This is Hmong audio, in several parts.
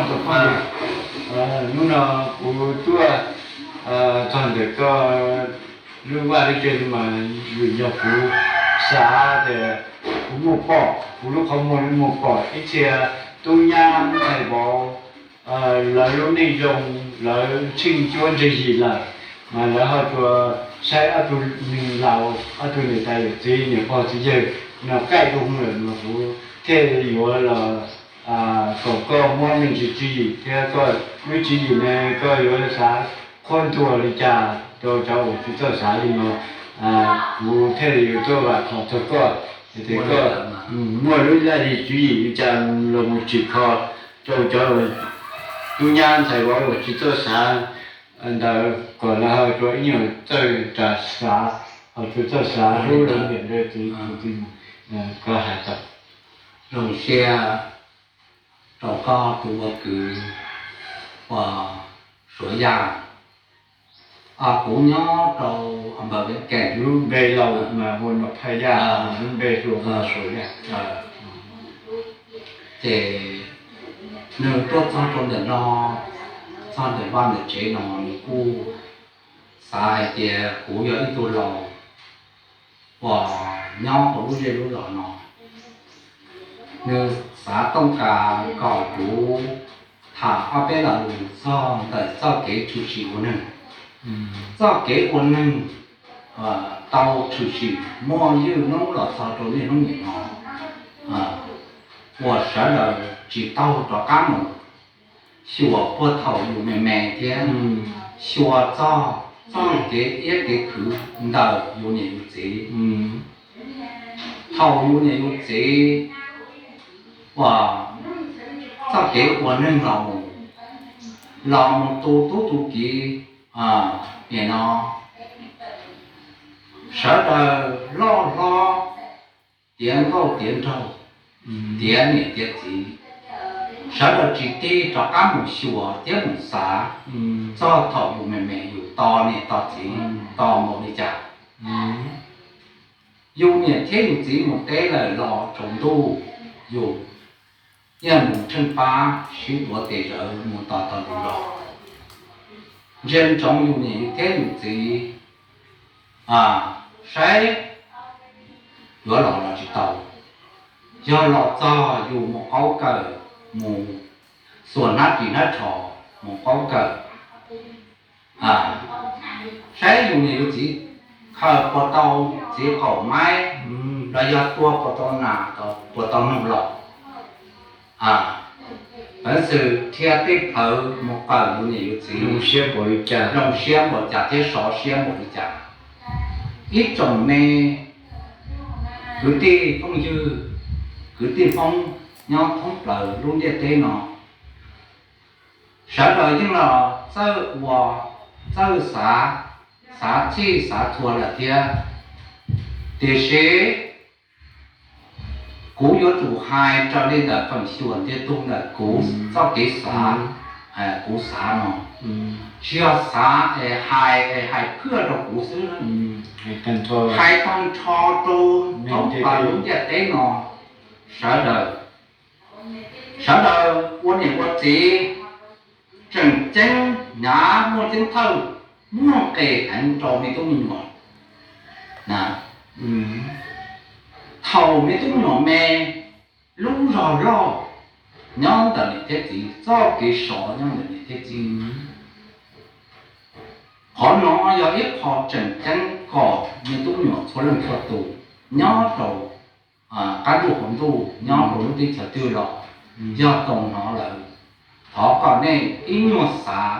Hnub no kuv tuaj txog ntawm koj lub vaj lub tsev mas vim yog kuv xav tias kuv muaj pom, kuv lub qhov muag muaj pom ib txhia tub nyab ntxhais vauv lawv lub neej zoo, lawv tsheej cuab ntseeg yim lawm, mas lawv ho tsuas saib ob tug neeg laus, ob tug niam tais yawm txiv niam pog txiv yawg no qaij dua lawm mas kuv thiaj yuav los kom koj muab me ntsis tswv yim thiab koj lub tswv yim ne koj yuav xav qhuab ntuas li cas rau cov uas tsis txawj xav li no, kuv thiaj li yuav tuaj vam khom txog koj. Ces koj muaj lub laj lim tswv yim li cas los mus tsim kho rau cov tub nyab ntxhais vauv uas tsis txawj xav ntawd kom lawv ho tsuas ib nyuag txawj ras xav, ho tsuas txawj xav hlub lawv niam lawv txiv. Koj hais tau. Zoo siab rau koj tus ua kwv uas Suav Yaj. Kuv nyob rau npe Vias Cas, lub npe laus mas hu ua Nom Phaj Yaj, lub npe hluas hu ua Suav Yaj. Ces nws tuaj txog rau ntawm no, txog ntawm vaj ntawm tsev no nws kuj xav hais tias kuv yog ib tug laus uas nyob hauv lub zej lub zos no, nws xav tooj kas kom kuv tham ob peb lo lus txog ntawm txoj kev tshwm sim ua neeg. Txoj kev ua neeg tau tshwm sim muaj ywj hnub los txog rau niaj hnub nim no, uas sawv daws tsis tau rov qab mus xyuas puag thaum yus me me thiab xyuas txog txoj kev iab kev khwv ntawm yus niam yus txiv. Thaum yus niam yus txiv uas txoj kev ua neeg los mus, los mus tu tub tu kiv, nim no sawv daws loj hlob tiav nkauj tiav nraug, tiav niam tiav txiv, sawv daws tsis tig rov qab mus xyuas thiab mus xav txog thaum yus me me yus tos niam tos txiv tos npaum li cas. Yus niam thiab yus txiv mus teb lawm los tsaus ntuj, yus yeej mus tsheej pab sib tuav tes zawv mus tos tau lus los. Ntsia ntsoov yus niam yus thiab yus txiv saib yuav los los tsis tau. Yog los txog yus mus qaub kawm, mus xuas hnab ris hnab tsho, mus qaub kawm, saib yus niam yus txiv khaws puas tau txiv qaum maib los yog tua puas tau nas, puas tau noog los. Peev xwm dhia tej plhawv mus kawm yus niam yus txiv, zoo siab npaum cas thiab sov siab npaum li cas. Ib tsoom me kwv tij phooj ywg, kwv tij Hmoob nyob thoob plaws lub ntiaj teb no, sawv daws yeej los txawj ua, txawj xav, xav txhij xav txhua lawm thiab. Tiam sis kuv yuav tsum hais raws li ntawm feem xyuam ntiag tug ntawm kuv txoj kev xav, kuv xav no, tsis yog xav es hais es hais phwj rau kuv xwb, hais tag nrho rau thoob plaws lub ntiaj teb no, sawv daws, sawv daws ua niam ua txiv tseem ceeb hnyav muaj ceeb thawj, muaj nqis heev rau me tub me nyuam. Thaum me tub me nyuam me, lub zog loj nyob ntawm niam thiab txiv, txoj kev sov nyob ntawm niam thiab txiv. Qhov no yog ib qho tseem ceeb kom me tub me nyuam txhua leej txhua tus nyob rau qab ntuj hauv ntuj, nyob rau lub teb chaws twg los yog tau hnov lawm, thov kom nej ib nyuag xav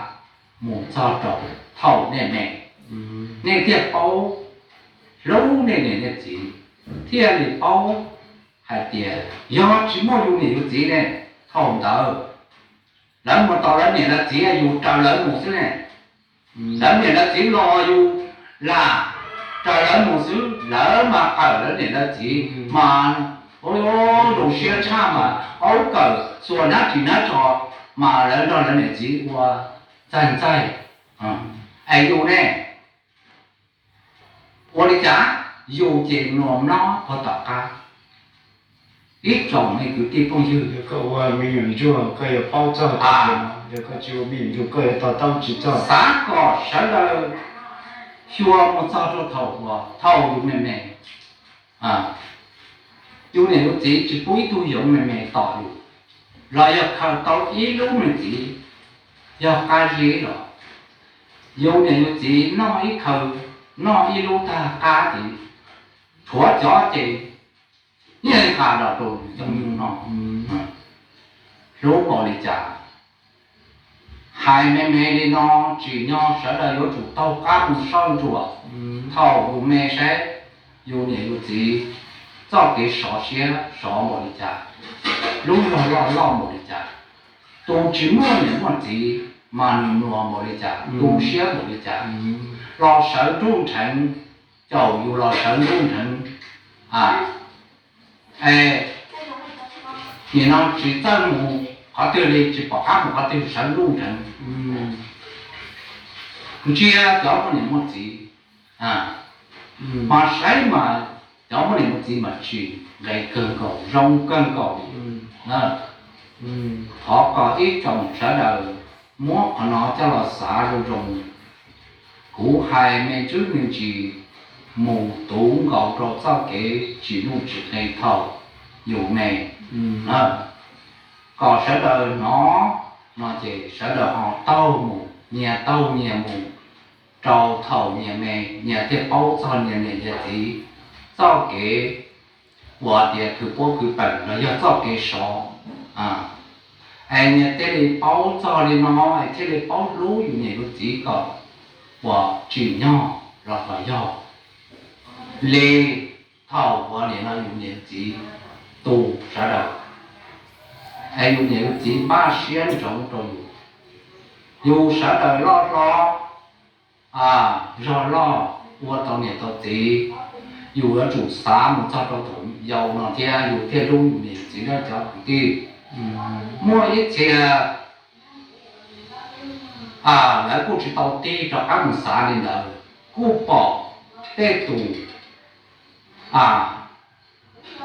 mus txog rau thaum nej me, nej thiaj paub hlub nej niam nej txiv, thiaj li paub hais tias yog tsis muaj yus niam yus txiv ne, thaum ntawd lawv mus tos lawv niam lawv txiv, yus raws lawv mus xwb ne. Lawv niam lawv txiv los yus lam raws lawv mus xwb, lawv mas qawm lawv niam lawv txiv mas zoo siab tshaj mas qaub kawm xuas hnab ris hnab tsho mas lawv nrog lawv niam txiv ua ntxaig ntxaig. Es yus ne, ua li cas yus ces mluas mlob puag tom qab, Ib tsoom me kwv tij phooj ywg, yog koj ua me nyuam ntsuag koj yuav paub txog cov no, yog koj tsis ua me nyuam ntsuag koj yuav to taub tsis txog. Xav kom sawv daws xyuas mus txog rau thaum uas thaum yus me me, yus niam yus txiv tsis pub ib tug yoov me me tom yus, los yog khaws tau ib lub me txiv yog qab zib los, yus niam yus txiv noj ib khaws, noj ib lub tag qab ces rhuav cov ces yeej nqa los rau cov nyuj no. Hlub npaum li cas, hais me me li no, tsim nyog sawv daws yuav tsum taug qab mus soj ntsuam. Thaum yus me saib yus niam yus txiv txoj kev sov siab sov npaum li cas, lub zog loj loj npaum li cas. Tus tsis muaj niam muaj txiv mas nws mluas npaum li cas, tu siab npaum li cas, los sawv nruj nrheev, caum yus los sawv nruj nrheev. Es nim no tsis txawj mus qhov twg li, tsis pom qab mus qhov twg, sawv nruj nrheev. Ntsia cov muaj niam muaj txiv, mas saib mas cov muaj niam muaj txiv mas tsis nqe kawg nkaus, zoo kawg nkaus li. Thov kom ib tsoom sawv daws muab qhov no coj los xav zoo zoo. Kuv hais me ntsis me ntsis mus tuv nkaus rau txoj kev tsim nuj tsim qe thaum yus me, kom sawv daws hnov no ces sawv daws ho taug mus, nyias taug nyias mus rau thaum nyias me, nyias thiaj paub txog nyias niam nyias txiv txoj kev uas tias khwv puab khwv peem los yog txoj kev sov. Es nyias thiaj li paub txog li no, es thiaj li paub hlub yus niam yus txiv kom uas tsim nyog los kom yog li thaum uas nim no yus niam yus txiv tu sawv daws, es yus niam yus txiv npaj siab ntsoov rau yus. Yus sawv daws loj hlob, zog loj, ua tau niam tau txiv, yus yuav tsum xav mus txog rau thaum yau no thiab yus thiaj hlub yus niam yus txiv na cov kwv tij. Muaj ib txhia lawv kuj tsis tau tig rov qab mus xav li ntawd, kuj pom tej tus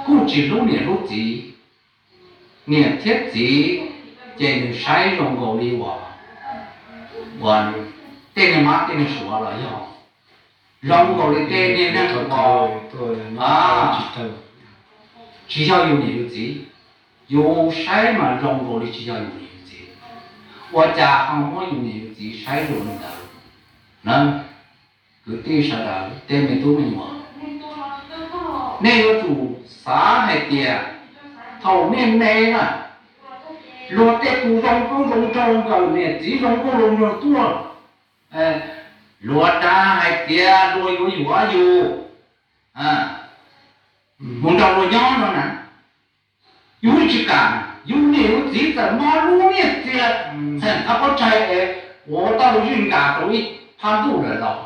kuj tsis hlub niam hlub txiv, niam thiab txiv ces nws saib zoo nkaus li uas, uas tej niag mab tej niag suav los yog zoo nkaus li tej niag neeg uas tsis yog yus niam yus txiv. Yus saib mas zoo nkaus li tsis yog yus niam yus txiv, ua cas ho muab yus niam yus txiv saib zoo li ntawd na? Kwv tij sawv daws tej me tub me nyuam, nej yuav tsum xav hais tias thaum nej me na, luag tej tus zoo nkauj zoo nraug nkawm niam txiv zoo nkauj zoo nraug tuaj, luag dag hais tias luag yuav yuav yus mus nrog luag nyob no na, yus yeej tsis kam. Yus niam yus txiv txawm mob lub niag txiag txheem qhov pob tsaig es ua tau zij nkas rau ib phab ntuj lawm los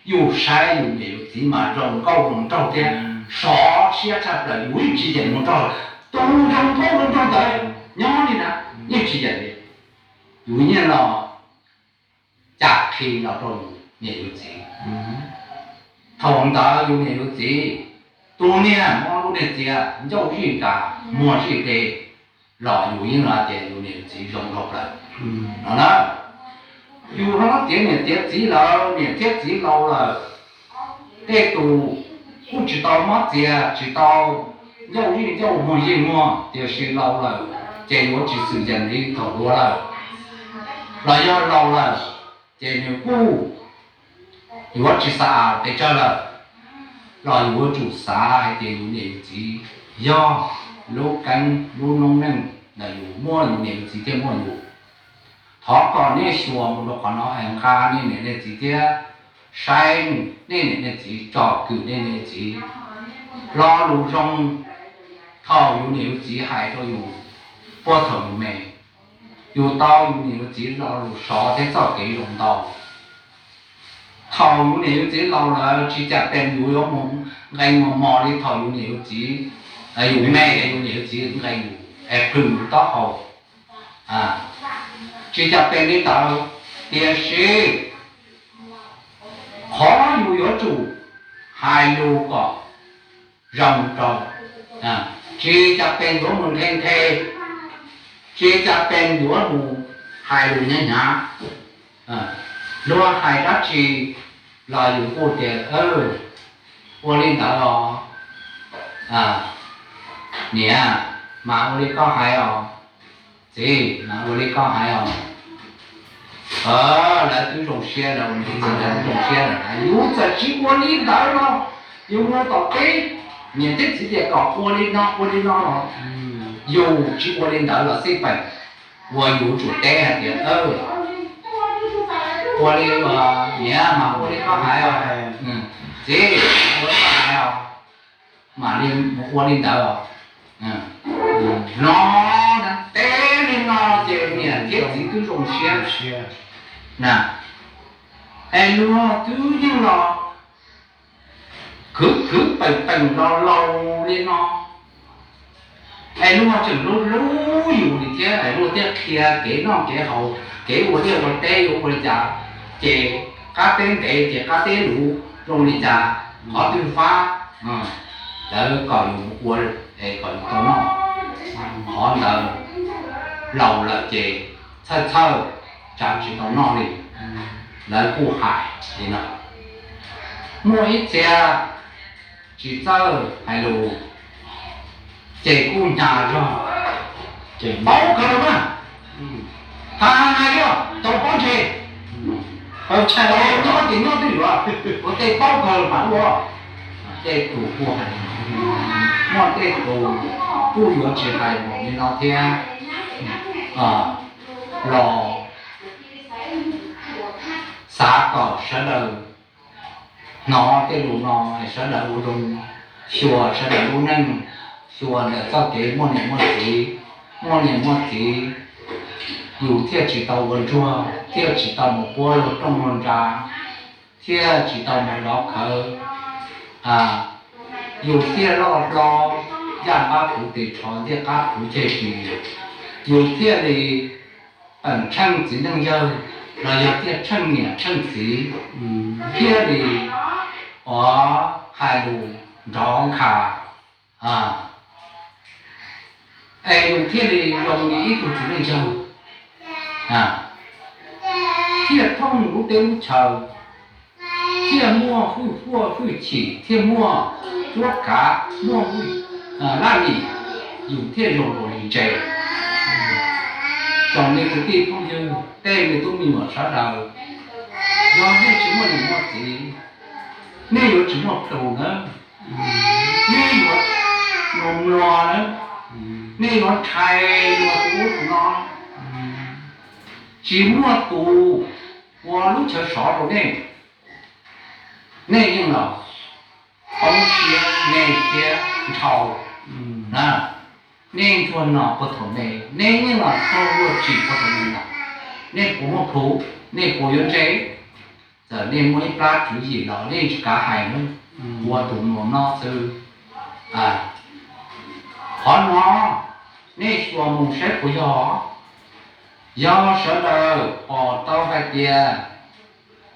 yus saib yus niam yus txiv mas zoo nkauj zoo nraug thiab sov siab tshaj plaws, yus yeej tsis yeem mus nrog tus zoo nkauj zoo nraug ntawd nyob li na, yeej tsis yeem li. Yus yeej los cas qhi los rau yus niam yus txiv. Thaum ntawd yus niam yus txiv, tus niag mob lub niag txiag ncauj zij nkas muag zij de los yus yeej los tias yus niam yus txiv zoo dhau plaws no na. Yus hlob tiav niam tiav txiv lawm, niam thiab txiv laus lawm, tej tus kuj tsis tau mob txiag, tsis tau ncauj zij ncauj muag zij muag, tiam sis laus lawm ces yuav tsis xwm yeem li thaum hluas lawm, los yog laus lawm ces nws kuj yuav tsis xa as pes tsawg lawm, los yus yuav tsum xav hais tias yus niam yus txiv yog lub keeb lub noob neej ntawm yus, muaj yus niam yus txiv thiaj muaj yus. Thov kom nej xyuas mus rau qhov no es nqa nej niam nej txiv thiab saib nej niam nej txiv, tsom kwm nej niam nej txiv. Lo lus zoo, thaum yus niam yus txiv hais rau yus puag thaum yus me, yus tau yus niam yus txiv lo lus sov thiab txoj kev zoo ntau. Thaum yus niam yus txiv laus lawm tsis cas pes yus yuav mus nqee mos mos li thaum yus niam yus txiv, yus me es yus niam yus txiv nqee yus es plhws yus taub hau. Tsis cas pes li ntawd, tiam sis qhov yus yuav tsum hais lus kom zoo rau, Tsis cas pes yuav mus nthe nthe, tsis cas pes yuav mus hais lus hnyav hnyav. Luag hais dab tsi los yus kuj tias, ua li ntawd os, niam, mas ua li koj hais os, txiv, mas ua li koj hais os. Lawv twb zoo siab lawm, niam thiab txiv lawv twb zoo siab lawm na, yus txawm tsis ua li ntawd los yus mus tom teb, niam thiab txiv tias kom ua li no ua li no los yus tsis ua li ntawd los xij peem, uas yus tsum teb hais tias, ua li, niam, mas ua li koj hais os, txiv, ua li koj hais os, mam li mus ua li ntawd os. No, teb li no ces niam thiab txiv twb zoo siab na. Es luag twb yeej los khwv khwv peem peem los laus li no, es luag tseem hlub hlub yus li thiab, es luag thiaj qhia kev noj kev haus, kev ua liaj ua teb yuav ua li cas, ces qab teb ntev ces qab teb luv zoo li cas, qhov twg fab, lawv kom yus ua, es kom yus tau noj. Qhov ntawd laus lawm ces txhawj txhawj, tsam tsis tau noj li. Lawv kuj hais li no. Muaj ib txhia tsis txawj hais lus, ces kuj hnyav zog, paub kawg los mas, hais hais li os, tau pob ntseg, tau nyob ces nyob twj ywm, ua tej paub kawg los mas ua. Tej tus kuj hais, muaj tej tus kuj yuav tsis hais npaum li no thiab, los xav kom sawv daws hnov tej lus no, sawv daws ua zoo, xyuas sawv daws lub neej, xyuas ntawm txoj kev muaj niam muaj txiv. Muaj niam muaj txiv, yus thiaj tsis tau ua ntsuag, thiaj tsis tau mus puab luag rooj luag ntsa, thiaj tsis tau mus dov khawv. Yus thiaj loj hlob, yaj qab puv tes tsho, ntiaj qab puv ceg ris, yus thiaj li peem tsheej txiv neej yawg, los yog thiaj tsheej niam tsheej txiv, thiaj li ua hais lus nrov nkhav, es yus thiaj li zoo li ib tug txiv neej yawg, thiaj thooj lub teb lub chaw, thiaj muaj hwj huaj hwj chim, thiaj muaj cuab kav, muaj laj lim, yus thiaj zoo nkaus li ntses. Tsoom me kwv tij phooj ywg, tej me tub me nyuam sawv daws, yog nej tsis muaj niam muaj txiv, nej yuav tsis muaj plhus nawb. Nej yuav mluas mluas nawb, nej yuav ntshai luag tus ub tus no. Tsis muaj tus ua lub chaw sov rau nej, nej yeej los poob siab me siab nthau na. Nej ntsuag no puag thaum me, nej yeej los raug luag tsim puag thaum me lawm. Nej puas muaj plhus, nej puas yuav ntse? Txawm nej muaj ib plab tswv yim los nej tsis kav hais nawb, ua tus mluas mlob xwb. Qhov no nej xyuas mus saib puas yog. Yog sawv daws pom tau hais tias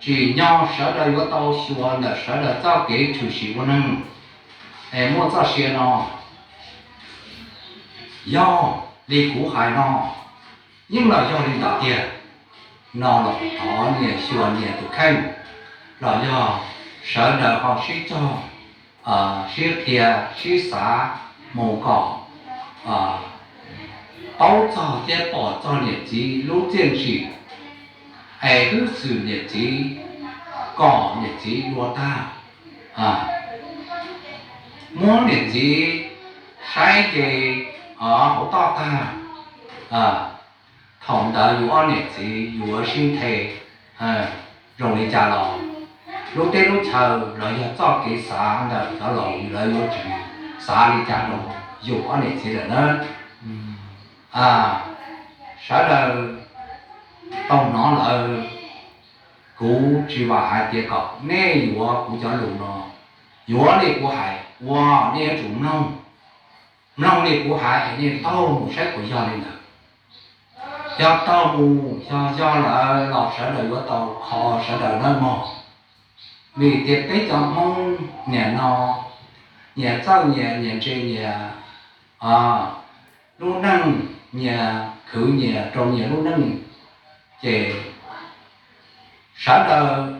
tsim nyog sawv daws yuav tau xyuas ntawm sawv daws txoj kev tshwm sim ua neeg es muaj txoj sia no, yog li kuv hais no, yeej los yog li ntawd tiag no los thov nyias xyuas nyias tus kheej, los yog sawv daws ho sib cog, sib qhia, sib xav mus kom paub txog thiab pom txog niam txiv lub txiaj ntsim, es hwj xwm niam txiv, kom niam txiv dua tag, muab niam txiv saib nce hauv toj tag. Thaum ntawd yus ob niam txiv yuav sib nthe zoo li cas los, lub teb lub chaw los yog txoj kev xav ntawm cov laus lawv yuav tsis xav li cas rau yus ob niam txiv lawm na. Sawv daws tau hnov lawm, kuv tsis vam hais tias kom nej yuav kuv cov lus no, yuav li kuv hais ua, nej yuav tsum mloog, mloog li kuv hais es nej taug mus saib puas yog li ntawd. Yog taug mus yog yog lawm los sawv daws yuav tau kho sawv daws nawb mog. Vim tias peb cov Hmoob niaj no nyias txawj nyias, nyias ntse nyias, lub neej, nyias khwv nyias rau nyias lub neej, ces sawv daws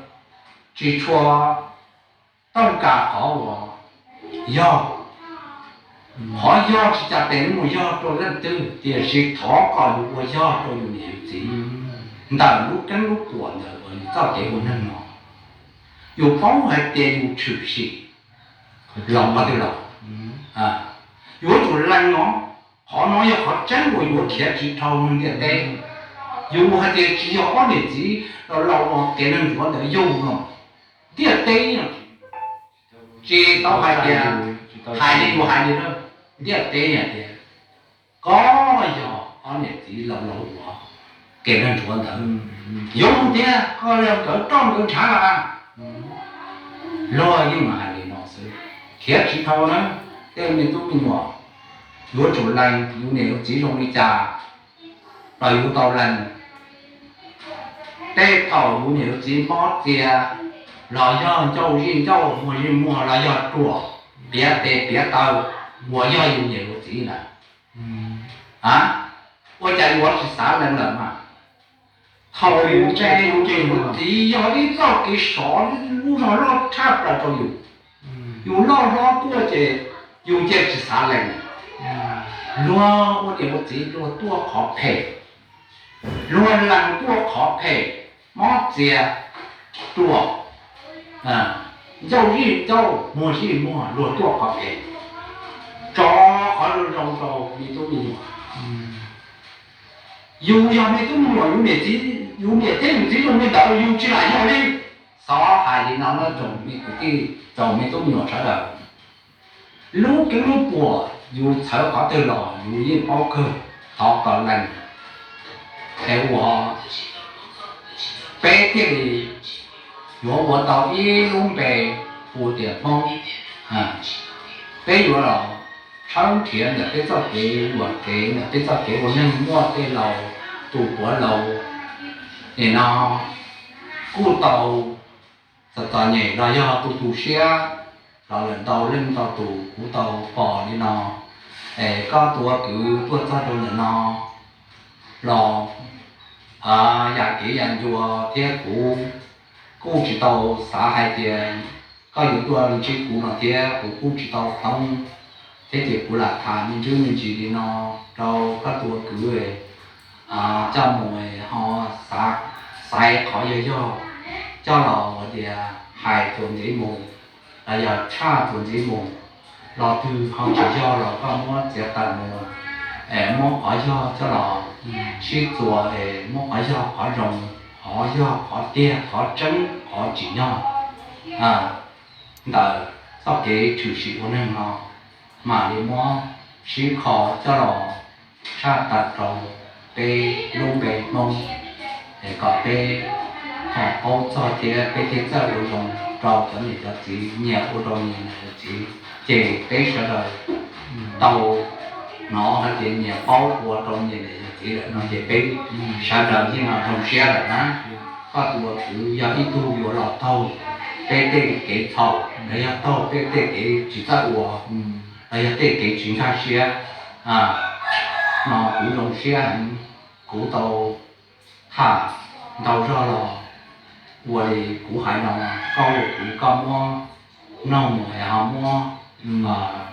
tsis tshua tooj kas qhov uas yog. Qhov yog tsis cas tes mus yog rau leej twg, tiam sis thov kom yus ua yog rau yus niam yus txiv ntawm lub keeb lub puam ntawm uas yus txoj kev ua neeg no. Yus paub hais tias yus tshwm sim los qhov twg los, yus yuav tsum lees no. Qhov no yog qhov tseeb uas yuav khiav tsis dhau neeg ntiaj teb. Yus hais tias tsis yog ob niam txiv laus laus los kev neeg ntsuav ntawd yug no, ntiaj teb tsis tau hais tias hais li yus hais li na, ntiaj teb hais tias koj yog ob niam txiv laus laus uas kev neeg ntsuav ntawd yug thiab koj yog nkawd roj nkawd ntshav los. Luag yeej hais li no xwb, khiav tsis dhau na. Tej me tub me nyuam, yuav tsum lees yus niam yus txiv zoo li cas los yuav tau lees. Tej thaum yus niam yus txiv mob txias los yog ncauj zij ncauj muag zij muag los yog ruam piav tes piav taw uas yog yus niam yus txiv ntawd, ua cas yuav tsis xav lees lawm mas? Thaum yus ntse yus niam yus txiv yog ib txoj kev sov lub zog loj tshaj plaws rau yus. Yus loj hlob tuaj ces yus cia tsis xav lees. Luag ua niam ua txiv luag tuaj qhov phem, luag lees tuaj qhov phem, mob txias, ruam, ncauj zij ncauj muag zij muag luag tuaj qhov phem, tso qhov zoo zoo rau me tub me nyuam. Yus yog me tub me nyuam, yus niam txiv, yus niam thiab yus txiv zoo li ntawd yus tsis lam yog li. Xov hais li no na tsoom me kwv tij, tsoom me tub me nyuam sawv daws. Lub keeb lub puam yus txhawv qhov twg los yus yeej paub kawg, thov kom lees es ua, peb thiaj li yuav ua tau ib lub npe hu tias Hmoob. Peb yuav los tshawb nrhiav ntawm peb txoj kev yuam kev, ntawm peb txoj kev ua neeg muaj tej laus tus puav laus nim no kuj tau txom txom nyem los yog tu tu siab los lawm ntau leej ntau tus kuv tau pom li no. Es koj tus ua kwv tuaj txog rau ntawm no los yam kev yam ncua thiab kuv kuj tsis tau xav hais tias koj yuav tuaj ntsib kuv no thiab kuv kuj tsis tau thoob thiab ces kuv lam tham me ntsis me ntsis li no rau koj tus ua kwv coj mus ho xaiv qhov yog yog coj los ua tias hais txuas ntxiv mus los yog tshaj txuas ntxiv mus, los twg ho tsis yog los koj muab txiav tawm mus, es muab qhov yog coj los sib txuas es muab qhov yog qhov zoo, qhov yog qhov tiag qhov tseeb qhov tsim nyog ntawm txoj kev tshwm sim ua neeg no mam li muab sib kho coj los tshaj tawm rau peb lub npe Hmoob, es kom peb ho paub txog thiab peb thiaj txawj ua zoo rau cov niam cov txiv, nyias ua rau nyias niam txiv, ces peb sawv daws tau hnov hais tias nyias paub ua rau nyias niam nyias txiv lawm no ces peb sawv daws yeej zoo siab lawm na. Koj tus ua kwv yog ib tug yuav los taug peb tej kev txhaum los yog taug peb tej kev tsis txawj ua los yog tej kev tsis nkag siab no kuv zoo siab heev. Kuv tau tham ntau zog los ua li kuv hais no, koj ua kuv koj muab noog es ho muab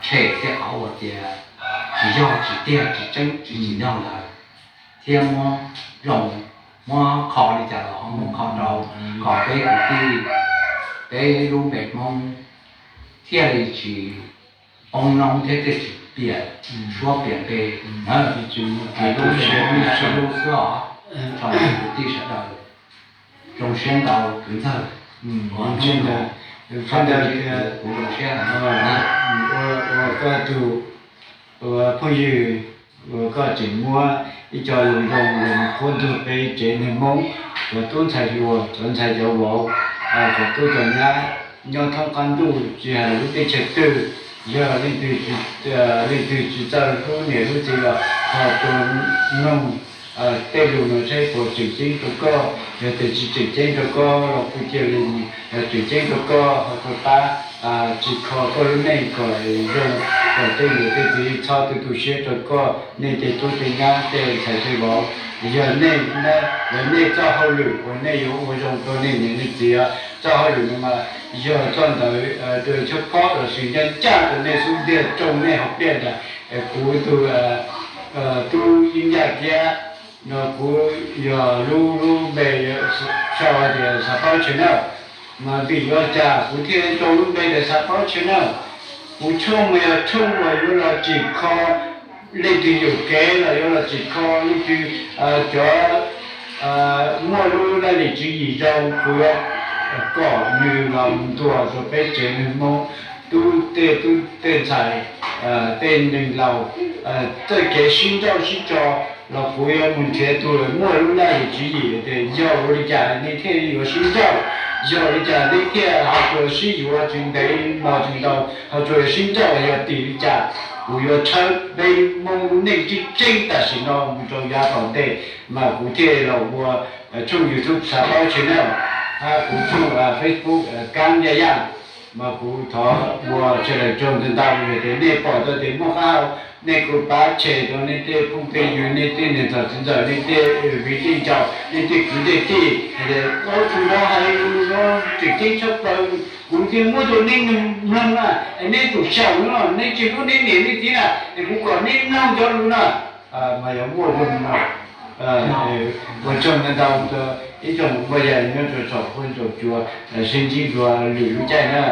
tshem tej qhov uas tias tsis yog tsis tiag tsis tseeb tsis tsim nyog ntawd, thiab muab zoo, muab kho li cas los ho muab kho rau kom peb kwv tij, peb lub npe Hmoob thiaj li tsis poob noob thiab thiaj tsis piam suab piam npe. Lub npe Hmoob yog lub xwb os, tso kwv tij sawv daws zoo siab ntau kwv ntxawg. Kuv zoo siab, ua koj tus ua phooj ywg uas koj tseem muab ib co lus zoo los qhuab ntuas peb tsev neeg Hmoob, cov tub ntxhais hluas, cov ntxhais cov vauv, cov tub cov nyab nyob thoob qab ntuj tsis hais lub teb chaws twg, yog leej twg, leej twg tsis txawj hlub niam hlub txiv los ho tus noog tej lus no saib puas tseem ceeb rau koj, yog tias tsis tseem ceeb rau koj los kuj cia li, yog tseem ceeb rau koj ho tus pab tsim kho koj lub neej kom zoo, kom tej niam tej txiv txhob tu tu siab rau koj, nej tej tub tej nyab tej ntxhais tej vauv. Yog nej, yog nej txoj hauj lwm uas nej yuav ua zoo rau nej niam nej txiv, txoj hauj lwm no mas yog txoj ntawd, txoj khob los sis ncaj ncaj rau nej xub ntiag tsoo nej hauv pliaj ntag. Kuv tus tub Yeej Yaj Kiab no, kuv yog lub, lub npe sau hais tias Xav Paub Channel, mas vim ua cas kuv thiaj rau lub npe tias Xav Paub Channel? Kuv tshooj mas yog tshooj uas yuav los tsim kho leej twg yuam kev los yuav los tsim kho leej twg cov muaj lub laj lim tswv yim zoo, kuv yuav kom nws los mus ntuas rau peb tsev neeg Hmoob, tub tej, tub tej ntxhais, tej neeg laus, txoj kev sib nrauj sib tso los kuv yuav mus nrhiav tus muaj lub laj lim tswv yim tias yog ua li cas nej thiaj yuav sib nrauj, yog ua li cas nej thiaj ho tsuas sib yuav tsis ntev hmo tsis ntau, ho tsuas yuav sib nrauj yog tim li cas. Kuv yuav tshawb peb Hmoob lub neej tseeb tseeb tam sim no mus rau yav tom ntej, mas kuv thiaj los ua tshooj YouTube Xav Paub Channel, hab kuv tshooj Facebook Kaab Yaj Yaj. Mas kuv thov ua sawv daws tsaug ntau ntau, yog tias nej pom tau tias muaj qab hau, nej kuj pab share rau nej tej phooj tej ywg, nej tej niam ntxawm txiv ntxawm, nej tej viv tej ncaus, nej tej kwv tej tij, hais tias tus no hais lus no tseem ceeb tshaj plaws, kuv thiaj muab rau nej mloog na, es nej tsum xyaum no, nej tsis hlub nej niam nej txiv na, es kuv kom nej mloog cov lus no. Mas yuav muaj zoo no. Ua tsaug ntau ntau rau ib tsoom phooj ywg nyob rau saum huab saum cua, sib ntsib dua lwm lub caij na.